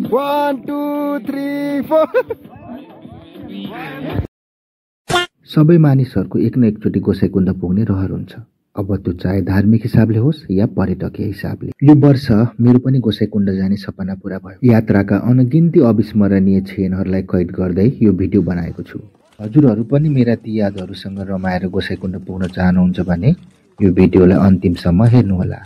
1 2 3 4 सबै मानिसहरूको एक न एकचोटि गोसाइकुण्ड पुग्ने रहर हुन्छ। अब त्यो चाहे धार्मिक हिसाबले होस् या पर्यटकीय हिसाबले। यो वर्ष मेरो पनि गोसाइकुण्ड जाने सपना पूरा भयो। यात्राका अनगिन्ती अविस्मरणीय क्षणहरूलाई कैद गर्दै यो भिडियो बनाएको छु। हजुरहरू पनि मेरा ती यादहरूसँग रमाएर गोसाइकुण्ड पुग्न चाहनुहुन्छ भने यो भिडियोलाई अन्तिमसम्म हेर्नुहोला।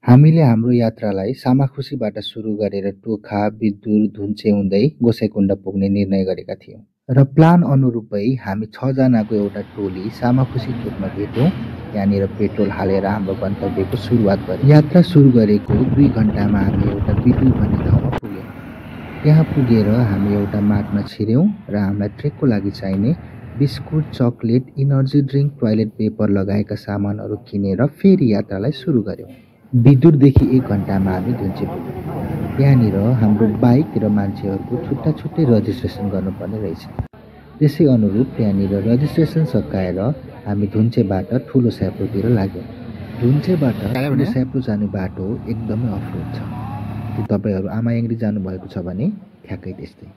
हामीले हाम्रो यात्रालाई सामाखुसीबाट सुरु गरेर टोखा, बिद्दुर, धुन्चे हुँदै गोसाइकुण्ड पुग्ने निर्णय गरेका थियौं र प्लान अनुरूपै हामी 6 जनाको एउटा टोली सामाखुसी चोकमा भेट्यौं। त्यहाँनिर पेट्रोल हालेर हाम्रो गन्तव्यको सुरुवात गर्यौं। यात्रा सुरु गरेको 2 घण्टामा हामी एउटा बिद्दुर भन्ने ठाउँमा पुग्यौं। त्यहाँ पुगेर हामी एउटा मार्टमा छिर्यौं र हामीलाई ट्रेकको लागि चाहिने biscuit, chocolate, energy drink, toilet paper लगायतका सामानहरू किनेर फेरि यात्रालाई सुरु गर्यौं। बिद्दुरदेखि 1 घण्टामा हामी धुन्चे पुग्यौं। त्यहाँनिर हाम्रो बाइक र मान्छेहरूको छुट्टा छुट्टै रजिस्ट्रेसन गर्नुपर्ने रहेछ। त्यसै अनुरूप त्यहाँनिर रजिस्ट्रेसन सकाएर हामी धुन्चेबाट ठुलो स्याप्रोतिर लाग्यौं। धुन्चेबाट ठुलो स्याप्रो जाने बाटो एकदमै अफरोड छ। कि तपाईहरु आमायाङ्ग्री जानुभएको छ भने ठ्याक्कै त्यस्तै।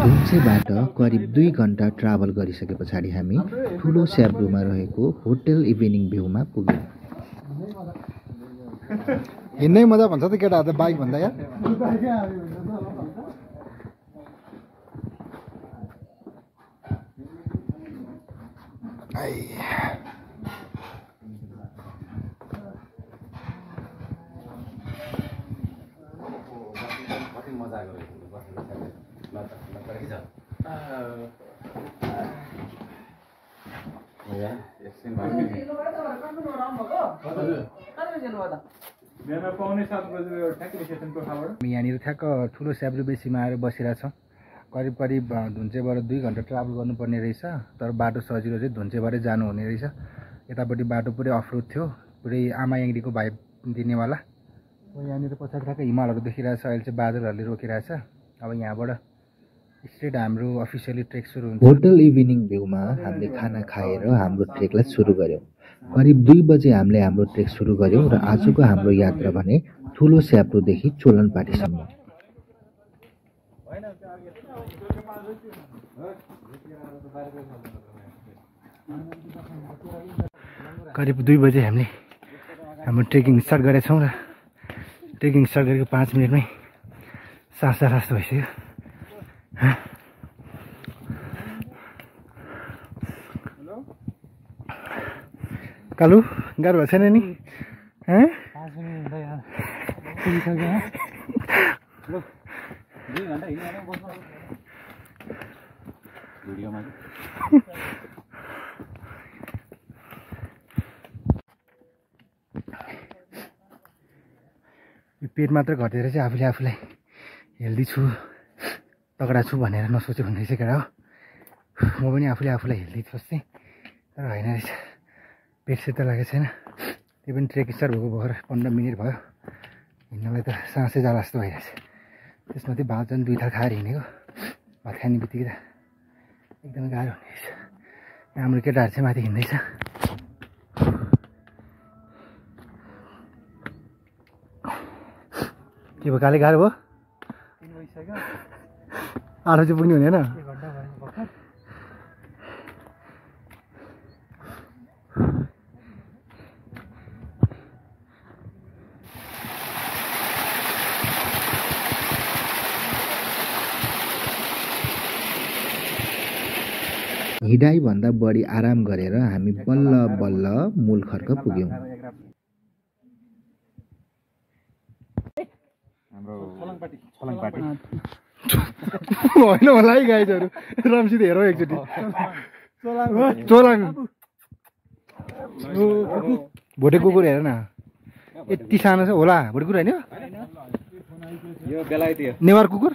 धुन्चेबाट करिब 2 घण्टा ट्राभल गरिसके पछाडि हामी ठुलो स्याब्रोमा रहेको होटल इभिनिङ भ्यूमा पुग्यौं। हिँड्नै मजा भन्छ त केटाहरु त बाइक भन्दा यार। यहाँनिर ठ्याक्क ठुलो स्याब्रो बेसीमा आएर बसिरहेछौँ। करिब करिब धुन्चेबाट 2 घण्टा ट्राभल गर्नुपर्ने रहेछ। तर बाटो सजिलो चाहिँ धुन्चेबाटै जानुहुने रहेछ। यतापट्टि बाटो पुरै अफरोड थियो, पुरै आमायाङ्ग्रीको भाइब दिनेवाला। यहाँनिर पछाडि ठ्याक्क हिमालहरू देखिरहेछ। अहिले चाहिँ बादलहरूले रोकिरहेछ। अब यहाँबाट स्ट्रेट हाम्रो अफिसियली ट्रेक सुरु हुन्छ। होटल इभिनिङ भ्यूमा हामीले खाना खाएर हाम्रो ट्रेकलाई सुरु गर्यौं। करिब 2 बजे हामीले हाम्रो ट्रेक सुरु गर्यौं र आजको हाम्रो यात्रा भने ठुलो स्याप्रोदेखि चोलनपाटीसम्म। करिब 2 बजे हामीले हाम्रो ट्रेकिङ स्टार्ट गरेछौँ र ट्रेकिङ स्टार्ट गरेको 5 मिनटमै सास भइसक्यो। कालु गाह्रो भएको छैन नि? पेट मात्र घटेर चाहिँ आफूलाई हेल्दी छु, तगडा छु भनेर नसोच्यो भने चाहिँ केटा हो। म पनि आफूलाई हेल्दी सोच्थेँ, तर होइन रहेछ। पेट सेट त लागेको छैन। त्यही पनि ट्रेक स्टार्ट भएको भएर 15 मिनट भयो। हिँड्नलाई त सासै जाला जस्तो भइरहेछ। त्यसमाथि भात झन् 2 थाल खाएर हिँडेको। भात खाने बित्तिकै त एकदमै गाह्रो हुने रहेछ। हाम्रो केटाहरू चाहिँ माथि हिँड्दैछ। के भयो काले गाह्रो भयो? 8 बजी पुग्ने हुने होइन? हिँडाइ भन्दा बढी आराम गरेर हामी बल्ल बल्ल मूल खर्क पुग्यौं। होइन होला है गाइजहरु, रमसित हेरौ एकचोटि। चोलाङ भोटे कुकुर हेर न, यति सानो छ होला। भोटे कुकुर होइन यो बेलायती हो। नेवार कुकुर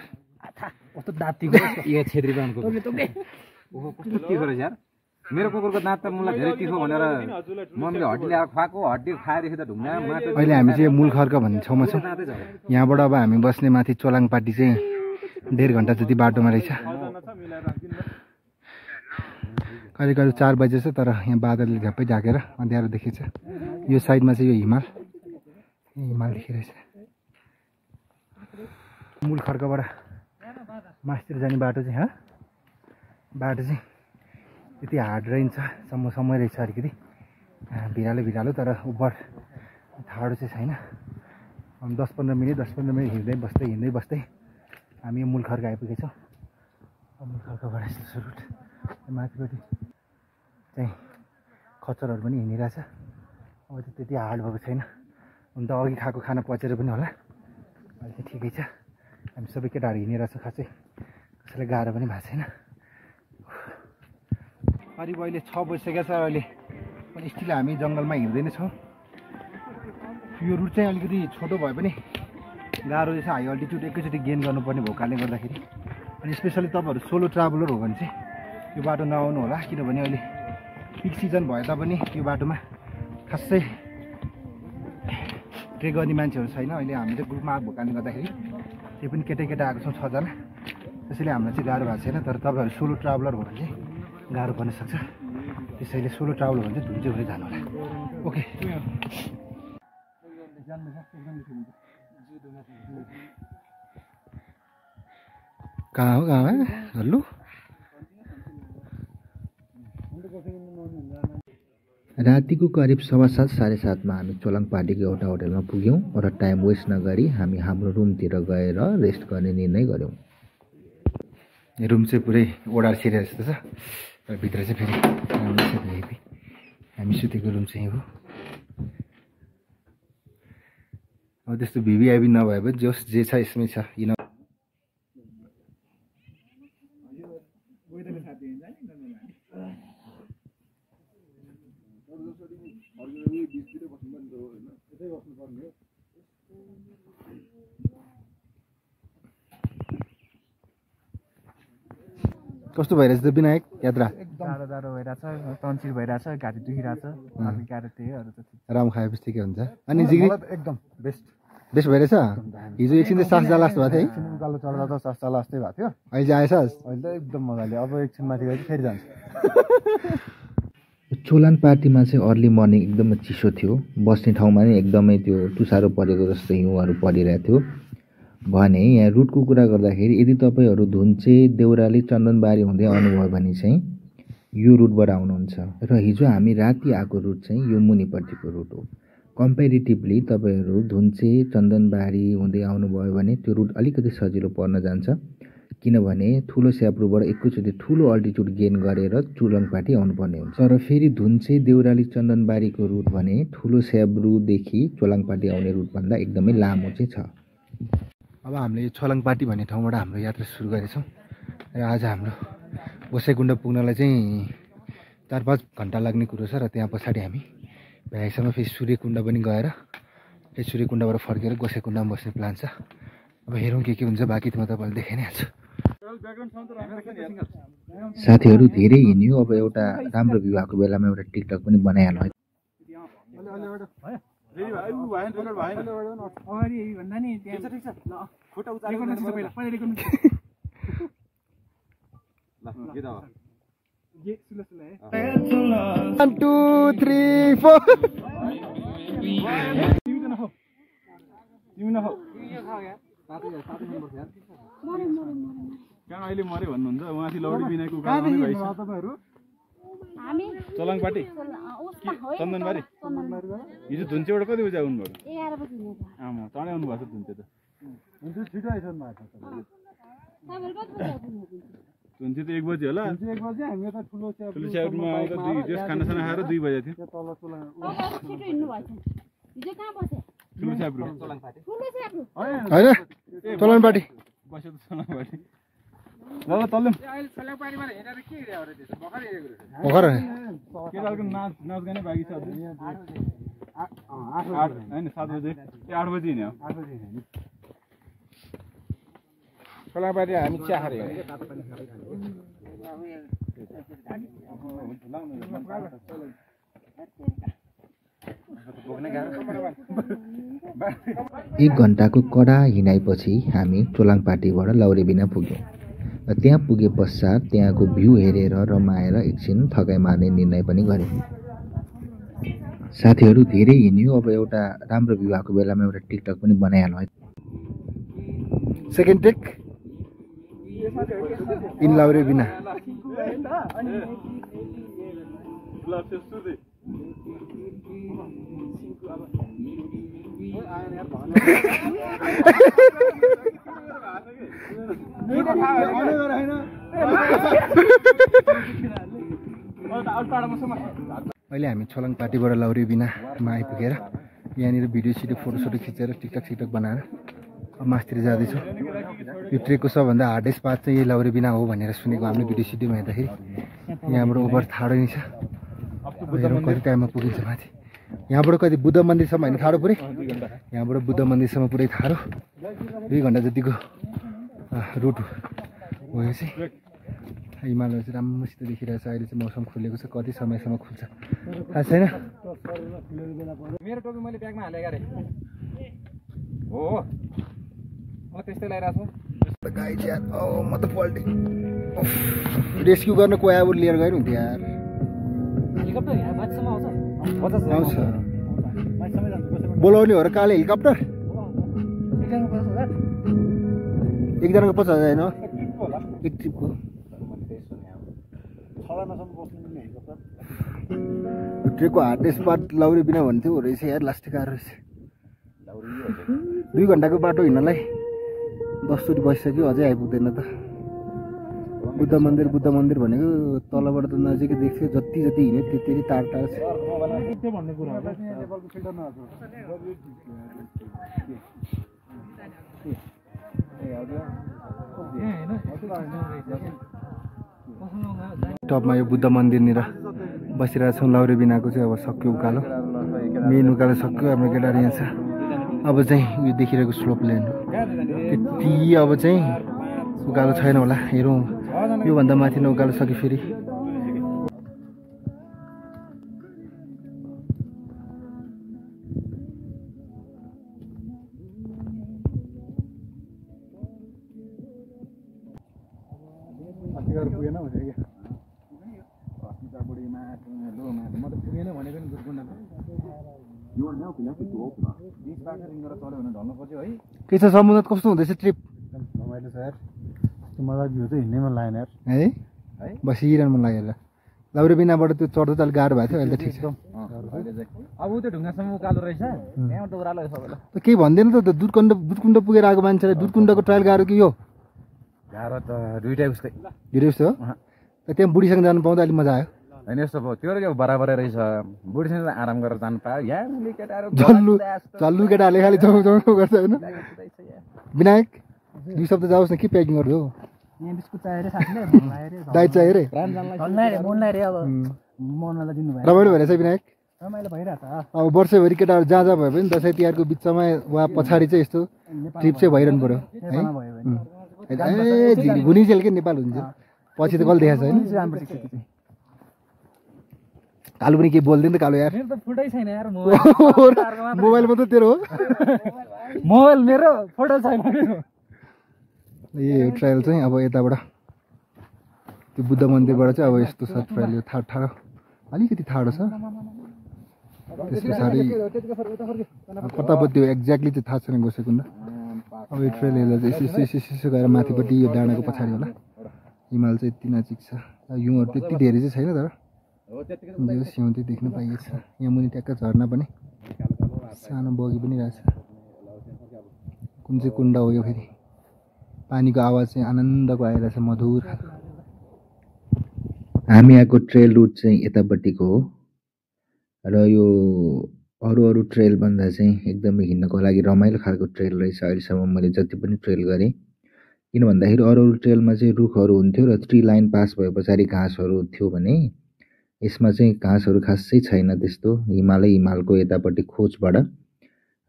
कस्तो दाँतीको यो छेत्री बाहुनको कुकुर। ओहो कस्तो तिखो रहेछ यार। मेरो कुकुरको दाँत त मलाई धेरै तिखो भनेर मम्मीले हड्डी ल्याएर खुवाएको। हड्डी खाएदेखि त ढुङ्गा माटो। अहिले हामी चाहिँ मूल खर्क भन्ने ठाउँमा छौँ। यहाँबाट अब हामी बस्ने माथि चोलाङपाटी चाहिँ 1.5 घण्टा जति बाटोमा रहेछ। करिब करिब 4 बजे छ तर यहाँ बादलले झ्याप्पै ढाकेर अँध्यारो देखिन्छ। यो साइडमा चाहिँ यो हिमाल देखिरहेछ। मूल खर्कबाट मास्तिर जाने बाटो चाहिँ त्यति हार्ड रहन्छ समय रहेछ अलिकति भिरालो तर उबर ठाडो चाहिँ छैन। 10-15 मिनट हिँड्दै बस्दै हामी यो मूल खर्क आइपुगेछौँ। मूल खर्कबाट यस्तो रुट माथिपट्टि चाहिँ खच्चरहरू पनि हिँडिरहेछ। अब चाहिँ त्यति हार्ड भएको छैन। हुन त अघि खाएको खाना पचेर पनि होला, अहिले चाहिँ ठिकै छ। हामी सबै केटाहरू हिँडिरहेछौँ, खासै कसैलाई गाह्रो पनि भएको छैन। करिब अहिले 6 बजिसकेको छ। अहिले पनि स्टिल हामी जङ्गलमा हिँड्दै नै छौँ। यो रुट चाहिँ अलिकति छोटो भए पनि गाह्रो रहेछ। हाई अल्टिट्युड एकैचोटि गेन गर्नुपर्ने भएको कारणले गर्दाखेरि, अनि स्पेसली तपाईँहरू सोलो ट्राभलर हो भने चाहिँ यो बाटो नआउनु होला, किनभने अहिले पिक सिजन भए तापनि यो बाटोमा खासै ट्रेक गर्ने मान्छेहरू छैन। अहिले हामी चाहिँ ग्रुपमा आएको कारणले गर्दाखेरि त्यो पनि केटा आएको छौँ 6 जना, त्यसैले हामीलाई चाहिँ गाह्रो भएको छैन। तर तपाईँहरू सोलो ट्राभलर हो भने चाहिँ गाह्रो पर्न सक्छ। त्यसैले सोलो ट्राभलर हो भने चाहिँ धुन्चे हुँदै जानु होला। ओके, कहाँ हो हल्लु? रातिको करिब 7:15-7:30 हामी चोलाङपाटीको एउटा होटलमा पुग्यौँ र टाइम वेस्ट नगरी हामी हाम्रो रुमतिर गएर रेस्ट गर्ने निर्णय गऱ्यौँ। रुम चाहिँ पुरै ओडार छिरेर जस्तो छ। भित्र चाहिँ फेरि हामी सुतेको रुम चाहिँ हो। अब त्यस्तो भिभिआइपी नभए पनि जोस जे छ यसमै छ। कस्तो भइरहेछ त विनायक यात्रा? एकदम जाडो भइरहेछ, टन्सिल भइरहेछ, घाँटी दुखिरहेछ, अलिक गाह्रो त्यही अरू त राम्रो खाएपछि ठिकै हुन्छ। अनि जिग्री एकदम बेस्ट भइरहेछ। हिजो एकछिन चाहिँ सास जाला जस्तो भएको थियो है? उकालो चढ्दा त सास जाला जस्तै भएको थियो। अहिले चाहिँ आएछ? अहिले त एकदम मजाले। अब एकछिन माथि गएर फेरि जान्छ। चोलाङपाटीमा चाहिँ अर्ली मर्निङ एकदमै चिसो थियो। बस्ने ठाउँमा नै एकदमै त्यो तुसारो परेको जस्तो हिउँहरू परिरहेको थियो भने यहाँ रुटको कुरा गर्दाखेरि यदि तपाईँहरू धुन्चे, देउराली, चन्दनबारी हुँदै आउनुभयो भने चाहिँ यो रुटबाट आउनुहुन्छ। र हिजो हामी राति आएको रुट चाहिँ यो मुनिपट्टिको रुट हो। कम्पेरिटिभली तपाईँहरू धुन्चे, चन्दनबारी हुँदै आउनुभयो भने त्यो रुट अलिकति सजिलो पर्न जान्छ, किनभने ठुलो स्याब्रुबाट एकैचोटि ठुलो अल्टिट्युड गेन गरेर चोलाङपाटी आउनुपर्ने हुन्छ। तर फेरि धुन्चे, देउराली, चन्दनबारीको रुट भने ठुलो स्याब्रुदेखि चोलाङपाटी आउने रुटभन्दा एकदमै लामो चाहिँ छ। अब हामीले यो चोलाङपाटी भन्ने ठाउँबाट हाम्रो यात्रा सुरु गरेछौँ र आज हाम्रो गोसाइकुण्ड पुग्नलाई चाहिँ 4-5 घन्टा लाग्ने कुरो छ। र त्यहाँ पछाडि हामी भ्याइसम्म फेरि सूर्यकुण्ड पनि गएर फेरि सूर्यकुण्डबाट फर्केर गोसाइकुण्डमा बस्ने प्लान छ। अब हेरौँ के हुन्छ, बाँकी त म तपाईँलाई देखाइ नै हाल्छु। साथीहरू धेरै हिँड्यो। अब एउटा राम्रो विवाहको बेलामा एउटा टिकटक पनि बनाइहाल्नु है। One, 2, 3, 4 कहाँ अहिले मर्यो भन्नुहुन्छ? उहाँथि लौडी बिनाको गाउँमै भइस। चोलाङपाटी, चन्दनबारी, हिजो धुन्चेबाट कति बजी आउनु भयो? 11 बजी हिँडेर। आमा चाँडै आउनु भएको छ धुन्चे त। छिटो आइसक्नु भएको छ। धुन्चे त 1 बजी होला। 1 बजी हामी त ठुलो स्याउटमा आउँदा त्यस खानासाना खाएर 2 बजे थियो। तल चोलाङ छिटो हिँड्नु भएछ। हिजो कहाँ बसे? ठुलो स्याब्रु ठुलो स्याब्रु। होइन चोलाङपाटी बस्यो त चोलाङपाटी। ल तल्लो भर्खर केटाहरूको नाच गाने बाँकी छ। 8 होइन 7 बजे 8 बजी हिँड्यो। चोलाङपाटी हामी चिया खाएर एक घन्टाको कडा हिँडाइपछि हामी चोलाङपाटीबाट लौरेबिना पुग्यौँ। त्यहाँ पुगे पश्चात त्यहाँको भ्यू हेरेर रमाएर एकछिन थकाइ मार्ने निर्णय पनि गरे। साथीहरू धेरै हिँड्यो, अब एउटा राम्रो भ्यू आएको बेलामा एउटा टिकटक पनि बनाइहाल्नु है। Second take in Laurebina. अहिले हामी छोलङपाटीबाट लाउरेबिनामा आइपुगेर यहाँनिर भिडियो सिडियो फोटोसोटो खिचेर टिकटक बनाएर अब मास्तिर जाँदैछौँ। यो ट्रेकको सबभन्दा हार्डेस्ट पार्ट चाहिँ यही लाउरेबिना हो भनेर सुनेको हामीले भिडियो सिडियोमा हेर्दाखेरि। यहाँबाट ओभर ठाडो नै छ, हेरौँ कति टाइममा पुगिन्छ माथि। यहाँबाट कति बुद्ध मन्दिरसम्म होइन ठाडो पुरै, यहाँबाट बुद्ध मन्दिरसम्म पुरै ठाडो। 2 घन्टा जतिको रुट हो यो चाहिँ। हिमालय चाहिँ राम्रोसित देखिरहेको छ। अहिले चाहिँ मौसम खुलेको छ, कति समयसम्म खुल्छ थाहा छैन। मेरो टोपी मैले ब्यागमा हालेको अरे हो, म त्यस्तै लगाइरहेको छु। गाइज यार, म त पल्टेँ। रेस्क्यु गर्न कोही अब लिएर गएर हुन्थ्यो यार। हेलिकप्टर यहाँ माथिसम्म आउँछ, आउँछ बोलाउने हो र काले हेलिकप्टर। एकजनाको 50,000 होइन, एक ट्रिपको। ट्रेकको हार्डेस्ट पार्ट लाउरेबिना भन्थ्यो हो रहेछ यार, लास्टै गाह्रो रहेछ। 2 घन्टाको बाटो हिँड्नलाई 10 चोटि बसिसक्यो, अझै आइपुग्दैन त। बुद्ध मन्दिर भनेको तलबाट त नजिकै देख्थ्यो, जति हिँड्यो त्यति टाढो टाढो छ। टपमा यो बुद्ध मन्दिरनिर बसिरहेको छौँ। लाउरेबिनाको चाहिँ अब सक्यो उकालो, मेन उकालो सक्यो। हाम्रो केटाहरू यहाँ छ। अब चाहिँ उयो देखिरहेको स्लोप ल्यान्ड त्यति अब चाहिँ उकालो छैन होला, हेरौँ। योभन्दा माथि नै उकालो सक्यो फेरि। के छ समुद्र कस्तो हुँदैछ ट्रिप? रमाइलो छ यार, मजाको भ्यू चाहिँ हिँड्नै मन लागेन यार है, बसिरहनु मन लाग्यो। लाउरेबिनाबाट त्यो चढ्दा त अलिक गाह्रो भएको थियो, अहिले त ठिक छ। अब त्यो ढुङ्गासम्म उकालो रहेछ, त्यहाँबाट ओह्रालो सबैलाई। त केही भन्दैन त, दुधकुण्ड पुगेर आएको मान्छेलाई दुधकुण्डको ट्रायल गाह्रो कि यो गाह्रो त दुइटै उस्तै हो। त्यहाँ बुढीसँग जानु पाउँदा अलिक मजा आयो। होइन यस्तो भयो, त्यो चाहिँ बराबरै रहेछ। बुढीसँग आराम गरेर जानु पायो। यहाँ मुली केटाहरू झल्लु केटाहरूले खालि जाउँ गर्छ होइन। विनायक 2 शब्द जाओस् न, के प्याकिङ गर्दै हो? दाइ चाहियो रे, रमाइलो भइरहेछ विनायक। अब वर्षैभरि केटाहरू जहाँ भए पनि दसैँ तिहारको बिचमा वा पछाडि चाहिँ यस्तो ट्रिप चाहिँ भइरहनु पऱ्यो है। घुनिजेल के नेपाल हुन्छ, पछि त कसले देखाएको छैन। कालु पनि केही बोल्दैन त कालु यार। फोटै छैन यार, मोबाइलमा त तेरो हो, मोबाइल मेरो, फोटो छैन। ए ट्रायल चाहिँ अब यताबाट त्यो बुद्ध मन्दिरबाट चाहिँ अब यस्तो छ ट्रायल। यो ठाडो अलिकति ठाडो छ। त्यस पछाडि कता पो त्यो एक्ज्याक्टली चाहिँ थाहा छैन गोसेकुण्ड। अब यो ट्रेल हेर्दा चाहिँ यसो गएर माथिपट्टि यो डाँडाको पछाडि होला। हिमाल चाहिँ यति नजिक छ। हिउँहरू त्यति धेरै चाहिँ छैन, तर सिउँ चाहिँ देख्न पाइएको छ। यहाँ मुनि ट्याक्क झर्ना पनि सानो बगी पनि रहेछ। कुन चाहिँ कुण्ड हो यो? फेरि पानीको आवाज चाहिँ आनन्दको आइरहेछ, मधुर। हामी आएको ट्रेल रुट चाहिँ यतापट्टिको हो र यो अरू ट्रेलभन्दा चाहिँ एकदमै हिँड्नको लागि रमाइलो खालको ट्रेल रहेछ अहिलेसम्म मैले जति पनि ट्रेल गरेँ। किन भन्दाखेरि अरू ट्रेलमा चाहिँ रुखहरू हुन्थ्यो र ट्री लाइन पास भए पछाडि घाँसहरू थियो भने यसमा चाहिँ घाँसहरू खासै छैन त्यस्तो। हिमालको यतापट्टि खोजबाट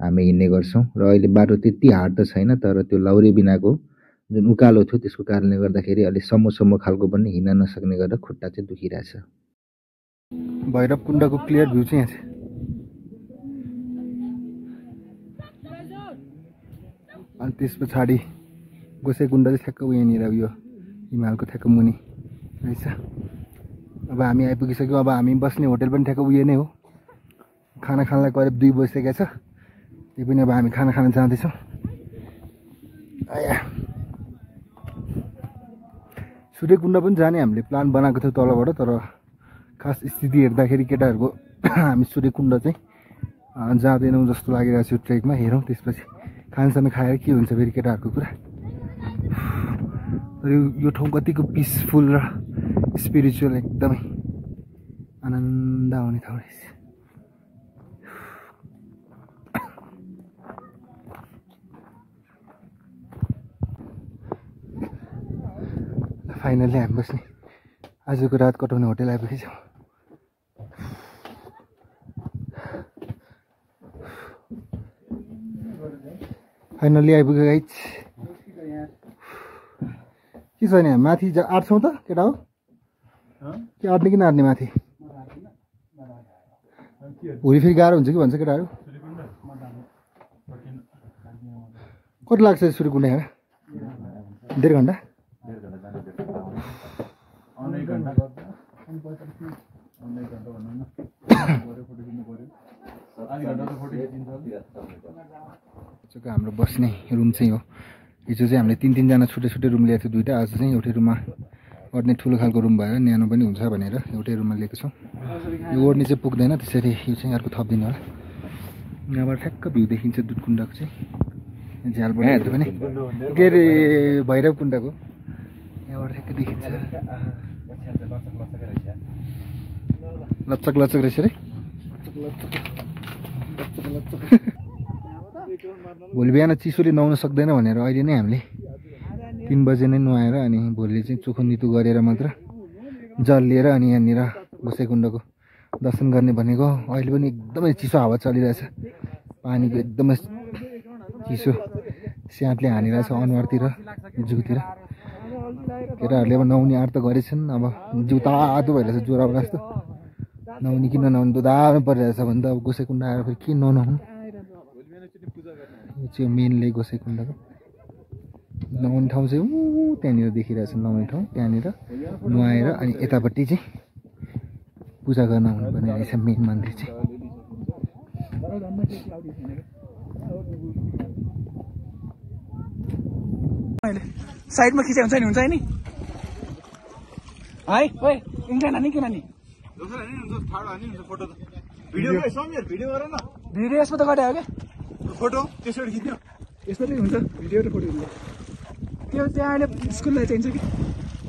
हामी हिँड्ने गर्छौँ र अहिले बाटो त्यति हार्ड त छैन, तर त्यो लाउरेबिनाको जुन उकालो थियो त्यसको कारणले गर्दाखेरि अलिक सम्मो खालको पनि हिँड्न नसक्ने गरेर खुट्टा चाहिँ दुखिरहेछ। भैरव कुण्डको क्लियर भ्यू चाहिँ यहाँ छ। अनि त्यस पछाडि गोसाइकुण्ड चाहिँ ठ्याक्क यहाँनिर यो हिमालको ठ्याक्क मुनि रहेछ। अब हामी आइपुगिसक्यौँ। अब हामी बस्ने होटल पनि ठ्याक्क उयो नै हो। खाना खानलाई करिब 2 बजिसकेको छ। त्यही पनि अब हामी खाना खान जाँदैछौँ। सूर्यकुण्ड पनि जाने हामीले प्लान बनाएको थियो तलबाट, तर खास स्थिति हेर्दाखेरि केटाहरूको हामी सूर्यकुण्ड चाहिँ जाँदैनौँ जस्तो लागिरहेको छ ट्रेकमा। हेरौँ त्यसपछि खानसाना खाएर के हुन्छ फेरि केटाहरूको कुरा। तर यो ठाउँ कतिको पिसफुल र स्पिरिचुअल एकदमै आनन्द आउने ठाउँ रहेछ। फाइनली हामी बस्ने आजको रात कटाउने होटल आइपुगेछौँ। फाइनली आइपुग्यो गाइज। के छ नि माथि आँट्छौँ त केटा हो के आँट्ने कि नआँट्ने माथि? भोलि फेरि गाह्रो हुन्छ कि भन्छ केटाहरू। कति लाग्छ सूर्यकुण्ड यहाँ? 1.5 घन्टा? हाम्रो बस्ने रुम चाहिँ हो। हिजो चाहिँ हामीले 3 जना छुट्टै छुट्टै रुम लिएको थियो 2टा। आज चाहिँ एउटै रुममा ओर्ने ठुलो खालको रुम भएर न्यानो पनि हुन्छ भनेर एउटै रुममा लिएको छौँ। यो ओर्ने चाहिँ पुग्दैन, त्यसरी यो चाहिँ अर्को थपिदिनु होला। यहाँबाट ठ्याक्क भ्यू देखिन्छ दुधकुण्डको चाहिँ झ्यालबाट हेर्दा पनि के अरे भैरव कुण्डको यहाँबाट ठ्याक्क देखिन्छ। लचक लचक रहेछ रे। भोलि बिहान चिसोले नुहाउन सक्दैन भनेर अहिले नै हामीले 3 बजे नै नुहाएर अनि भोलि चाहिँ चोखो नितो गरेर मात्र जल लिएर अनि यहाँनिर गोसाइकुण्डको दर्शन गर्ने भनेको। अहिले पनि एकदमै चिसो हावा चलिरहेछ। पानीको एकदमै चिसो स्याँटले हानिरहेछ अनुहारतिर जिउतिर। केटाहरूले अब नुहाउने आँट त गरेछन्। अब जिउ तातो भइरहेछ ज्वरोबाट जस्तो। नुहाउने कि ननुहाउने त दामी परिरहेछ भने त अब गोसाइकुण्ड आएर फेरि के ननुहाउनु। यो चाहिँ मेनली गोसाइकुण्डको नुहाउने ठाउँ चाहिँ त्यहाँनिर देखिरहेछ। नुहाउने ठाउँ त्यहाँनिर नुहाएर अनि यतापट्टि चाहिँ पूजा गर्न हुनुपर्ने रहेछ मेन मन्दिर चाहिँ। साइडमा खिचे हुन्छ नि है ओए इन्डियन हानी के नानी भिडियो यसमा त गरायो क्या फोटो त्यसरी खिच्यो। यसमा चाहिँ हुन्छ भिडियो र फोटो हुन्छ। त्यो त्यहाँ अहिले स्कुललाई चाहिन्छ कि।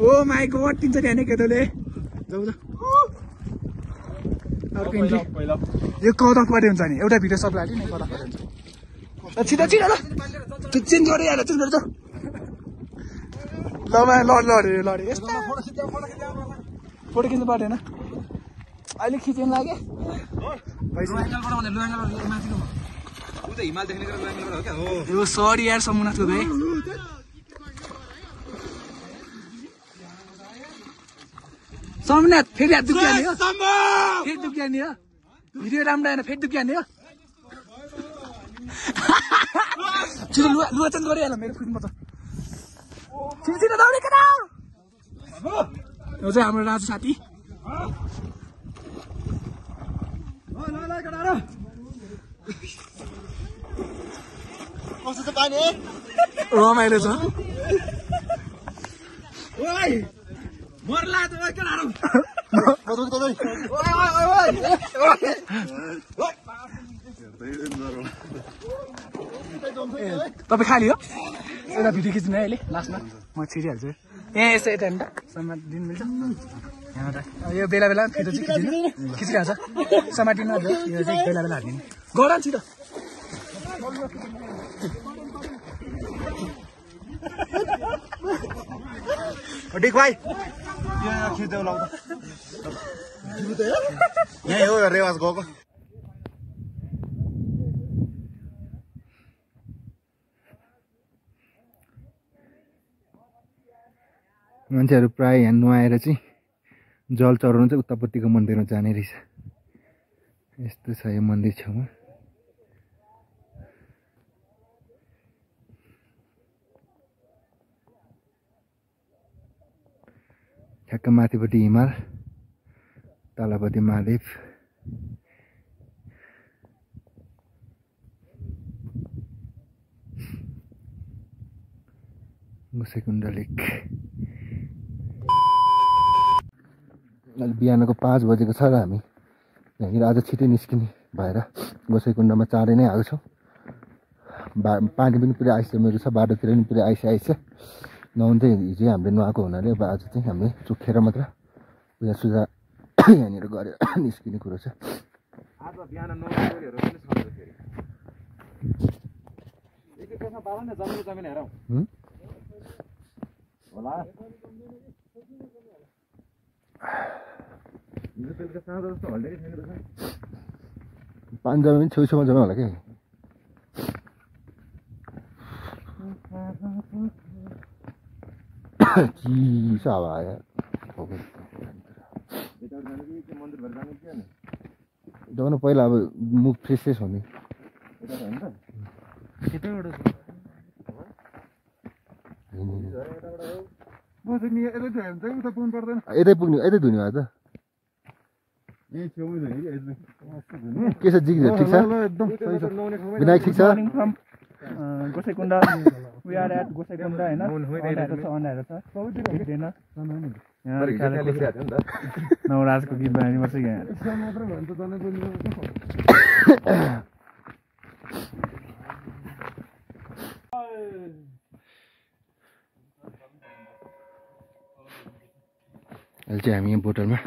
ओ माई गड तिन्छ त्यहाँ केटोले जाऊ त अर्को इन्ट्री। यो कदकबाट हुन्छ नि एउटा भिडियो सबलाई हाल्यो नि कदकबाट हुन्छ। छिटो छिटो ल चेन्ज गरेर हाल चेन्ज गरेर ल लडे यस्तो फोटो खिच्नु पर्दैन अहिले खिच्नु लाग्यो। यो सरी यार समुनाथको भाइ समुनाथ फेरि हात दुख्याने हो फेरि दुख्याने हो भिडियो राम्रो आएन फेरि दुख्याने हो। छिटो लुगा चेन्ज गरिहाल मेरो फुटमा त छिटो दौडी केटा। यो चाहिँ हाम्रो राजु साथी रमाइलो छ। तपाईँ खाली हो एउटा भिडियो खिच्नु है अहिले लास्टमा म छिरिहाल्छु। ए यसो यता समातिदिनु मिल्छ यहाँबाट। यो बेला बेला फोटो चाहिँ खिचिरहेको छ समातिनु यो चाहिँ बेला बेला हालिदिनु गर नि छिटो। डिक भाइ खिच्दै लाउँदा यहीँ हो रेवाज गएको। मान्छेहरू प्रायः यहाँ नुहाएर चाहिँ जल चढाउनु चाहिँ उतापट्टिको मन्दिरमा जाने रहेछ। यस्तो छ यो मन्दिर छेउमा। ठ्याक्क माथिपट्टि हिमाल, तलपट्टि महादेव। गोसाइँकुण्ड लेक। अहिले बिहानको 5 बजेको छ र हामी यहाँनिर आज छिटै निस्किने भएर गोसाइँकुण्डमा चाँडै नै आएको छौँ। पानी पनि पुरै आइसकेको छ, बाटोतिर पनि पुरै आइसकेको छ। नुहाउनु चाहिँ हिजो हामीले नुहाएको हुनाले अब आज चाहिँ हामीले चुखेर मात्र पूजासुजा यहाँनिर गरेर निस्किने कुरो छ। आज बिहान 9 बजेहरू पनि छ फेरि एक एकमा पालन न जमिन हेरौ होला यो बेलुका साँझ जस्तो हल्दै छैन रहेछ। पान्जामा पनि छेउछेउमा जानु होला के चिसो हावा आयो। जानु पहिला अब मुख फ्रेस हुने यतै पुग्ने यतै धुने भयो त के छ जिग्रो ठिक छ विनायक ठिक छ Gosaikunda we are at Gosaikunda हैन अनाएर छ देख्दैन नवराजको गीत बनाइदिनु पर्छ यहाँ अहिले चाहिँ हामी यहाँ बोतलमा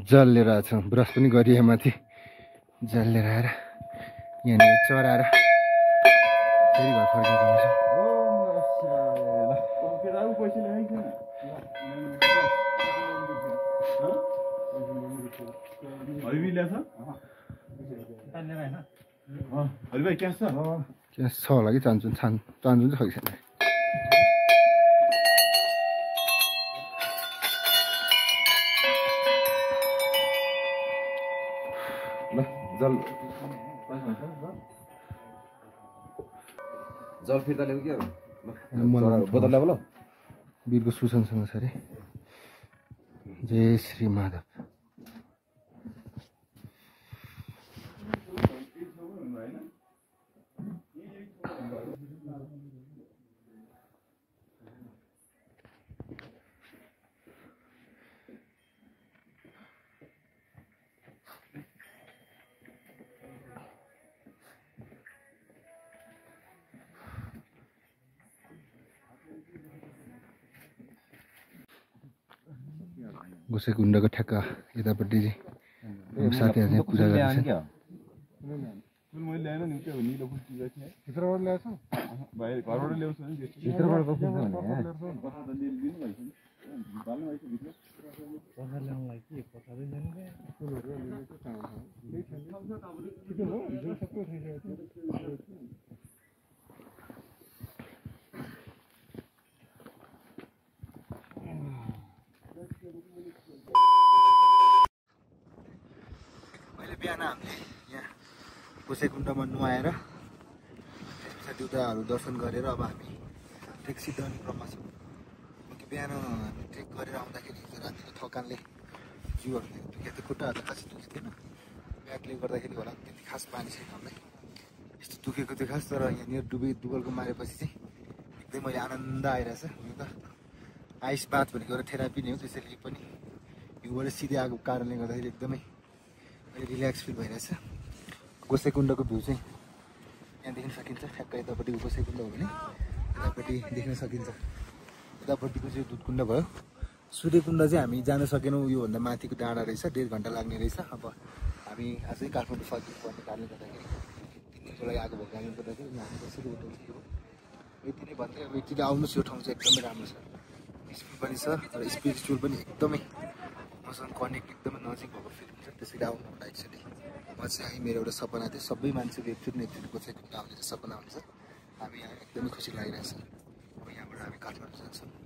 जल लिएर आएको छौँ। ब्रस पनि गरिए माथि जल लिएर आएर यहाँनिर चढाएर फेरि घर फर्केको हुन्छ। क्यास छ होला कि चान्चुन चाहिँ खै छैन। जल फिर्ता ल्याऊ क्या बोतल ल्याऊ ल। वीरको सुसनसँग छ अरे। जय श्री माधव। गोसाइँकुण्डको ठ्याक्क यतापट्टि चाहिँ साथीहरूले पूजा गर्दैछन्। अहिले बिहान हामीले यहाँ गोसाइँकुण्डमा नुहाएर देउताहरू दर्शन गरेर अब हामी ट्रेक सिद्धाउने क्रममा छौँ। कि बिहान हामी ट्रेक गरेर आउँदाखेरि रातिको थकानले जिउहरूले दुखेको थियो, खुट्टाहरू खासै दुखेको थिएन। ब्याकले गर्दाखेरि होला त्यति खास पानी छैन हामीलाई, यस्तो दुखेको थियो खास। तर यहाँनिर डुबल्को मारेपछि चाहिँ एकदमै आनन्द आइरहेछ। हुन त आइस बाथ भनेको एउटा थेरापी नै हो, त्यसैले पनि हिउँबाट सिधै आएको कारणले गर्दाखेरि एकदमै अहिले रिल्याक्स फिल भइरहेछ। गोसाइँकुण्डको भ्यू चाहिँ यहाँ देख्न सकिन्छ। ठ्याक्क यतापट्टिको गोसाइँकुण्ड हो भने यतापट्टि देख्न सकिन्छ। यतापट्टिको चाहिँ दुधकुण्ड भयो। सूर्यकुण्ड चाहिँ हामी जान सकेनौँ, योभन्दा माथिको डाँडा रहेछ, 1.5 घन्टा लाग्ने रहेछ। अब हामी आजै काठमाडौँ फर्किनु पर्ने कारणले गर्दाखेरि 3 दिनको लागि आएको भएको कारणले गर्दाखेरि हामी कसरी होटल थियो यति नै भन्दै। अब एकचोटि आउनुहोस्, यो ठाउँ चाहिँ एकदमै राम्रो छ, पिसफुल पनि छ र स्पिरिचुअल पनि एकदमै मसँग कनेक्ट एकदमै नजिक भएको फिल हुन्छ। त्यसरी आउनु होला एकचोटि। म चाहिँ मेरो एउटा सपना थियो, सबै मान्छेको एकचोटि गोसाइँकुण्ड आउने चाहिँ सपना हुन्छ। हामी यहाँ एकदमै खुसी लागिरहेछ। अब यहाँबाट हामी काठमाडौँ जान्छौँ।